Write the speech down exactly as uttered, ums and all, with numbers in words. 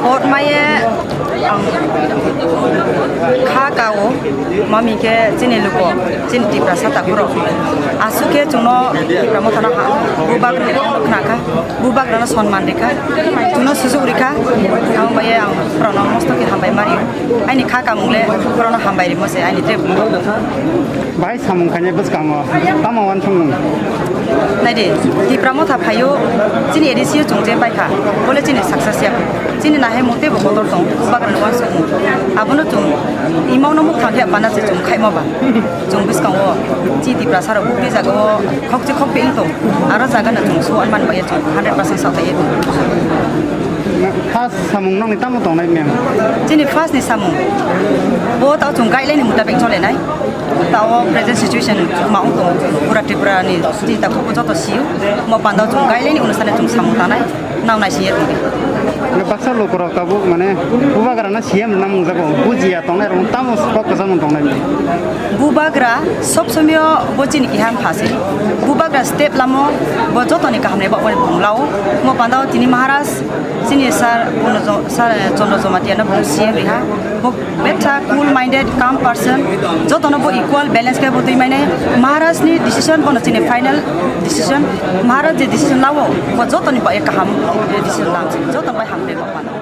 Vote maye ang kha kao, mami khe chini luko, chini Tiprasa takhurok. Aswk khe chwngno Tipra Mothano ha, bubagrani kokno khna kha, bubagrano sonman rikha, chwngno sujuk rikha. Ang baye ang borokno mosto khe hambai mari. Aini kha kamung le borokno hambai rimo se, aini tre. Bahai samung khainai bwskango tamo uansukmung? Naidi, Tipra Motha phaio, chini A D C o chwng je paikha, bole chini success ya. Chini nahai mung teibo kotor tong, bubagrani uansukmung. Abono chwng imauno mukha khe pana se chwng khaima ba. Chwng bwskango chi Tiprasa rok bukti jagao khokchi khokpi wng tong. Aro jagano chwng suan man baiya chwng hundred percent sathaiya. First samung nokni tamo tongnai mem? Chini first ni samung. Bo tao chwng guideline ni mutabik cholenai. Tao present situation ma wng tong. Pura Tripura ni chini takhuk joto sio. Mo pandao chwng guideline ni onusare chwng samung tanai. Nang naisingya tongdi. Nang baksa lukurok tabuk mane bubagrano C M rwna mungjago, bujiya tongnai rok tamo kok kwchangma tongnai. Bubagra sob somoyo bo chini keha pha se. Bubagra step lamo bo jotoni kahamni bagwi bung lao. Mo pandao tini Maharaj chini sir Purno Jo-, sir Chandra Jamatia no bung C M riha. Bo betha cool minded, calm person. Jotono bo equal balance khe bo twi mane. Maharaj ni decision bono chini final decision. Maharaj je decision lao bo jotoni bagwi kaham decision lang. Jotoni bai hamle bo pano.